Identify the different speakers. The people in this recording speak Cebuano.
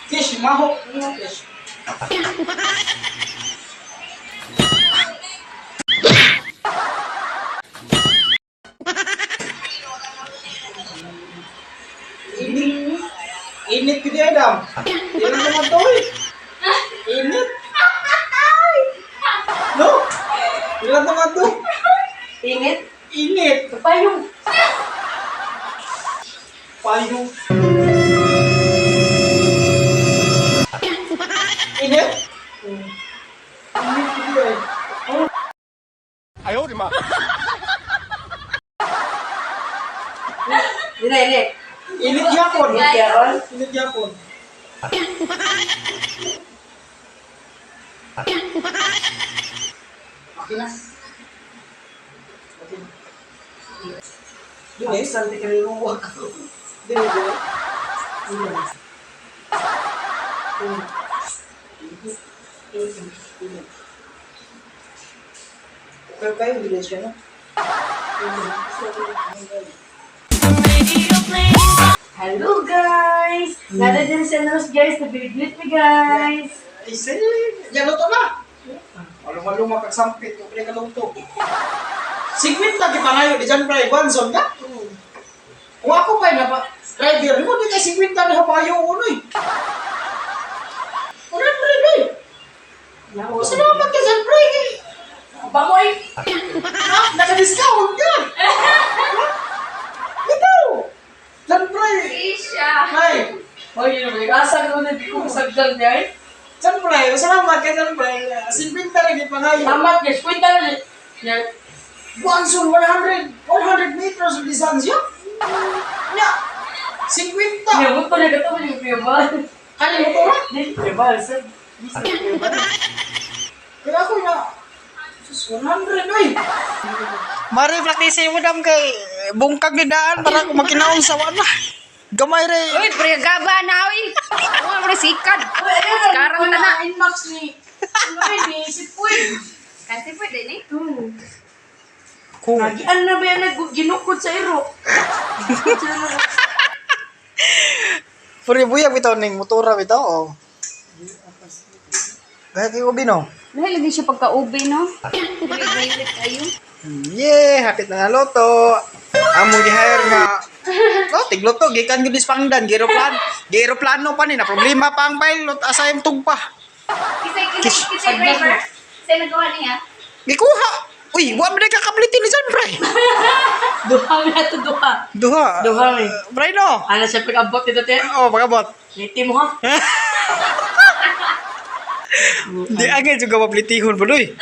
Speaker 1: Fish, maho. Fish. Init. Init gid Adam. Init naman to eh. Init. No? Ilan naman to?
Speaker 2: Init.
Speaker 1: Init.
Speaker 2: Payong.
Speaker 1: Payong. Init? Init gid eh.
Speaker 2: Di na init.
Speaker 1: Init yapon.
Speaker 2: Init yapon?
Speaker 1: Init yapon.
Speaker 2: Okay na.
Speaker 1: Okay na. Dili,
Speaker 2: Saan di ka niluwag?
Speaker 1: dili, dili. Init. Pero kayo, dili siya, no?
Speaker 2: Hello guys! Nada din si Andros guys, nabibiglit mi guys.
Speaker 1: Ay, sige. Yan, luto na. Maluma-luma kag sampit, kung pwede ka luto. Sigwit lagi pangayo di dyan, pre. Guanzon ka? Kung ako pa na driver mo, di kay 50 na pangayo uno eh. Wala, pre, pre. Salamat ka dyan, pre.
Speaker 2: Bangoy!
Speaker 1: Ha? Naka-discount ka! Ha? Ito! Dyan, pre.
Speaker 3: Isha.
Speaker 1: Pre.
Speaker 2: Hoy, yun naman. Asa ko na di ko masagdan niya eh.
Speaker 1: Dyan, pre. Salamat ka dyan, pre. 50 lagi pangayo.
Speaker 2: Tamat guys, kwenta na din. Yan.
Speaker 1: Guanzon, 100, 100 meters of distance yun. Nya, 50.
Speaker 2: Yan, mo na kato mo yung piyabal.
Speaker 1: Kaya mo to, ha?
Speaker 2: Di, piyabal, sir. Di sa piyabal.
Speaker 1: Kaya ako na, sus, 100, oy. Mari, practice mo dam kay bungkag ni daan para kung makinaon sa wala. Gamay re.
Speaker 3: Uy, pre gaba na uy. Uy, pre sikad. Sekarang
Speaker 2: Wala
Speaker 3: na na.
Speaker 2: inbox ni, ano yun, ni si Puy.
Speaker 3: Kasi pwede ni.
Speaker 1: Kung
Speaker 2: Nagian na ba yan nag-ginukod sa iro?
Speaker 1: Puri buyag bitaw ning motora bitaw oh. Gaya kay ubi no.
Speaker 3: Dahil lagi siya pagka-ube, no? Violet kayo.
Speaker 1: Yeah, hapit na naloto. Among gi-hire nga Oh, tigluto gikan gyud is pangdan, gi-eroplano, gi-eroplano pa ni na problema pa ang pilot asa yung tugpa.
Speaker 3: Kisay, kisay, kisay driver. Kisay nagawa niya.
Speaker 1: Gikuha. Uy, wa man kakabliti ni John pre.
Speaker 2: Duha na to, duha.
Speaker 1: Duha.
Speaker 2: Duha eh.
Speaker 1: Pre no.
Speaker 2: Ano siya pag-abot nito, te?
Speaker 1: Oh, pagabot.
Speaker 2: Ngiti mo ha?
Speaker 1: Di agad juga maplitihon pa doy.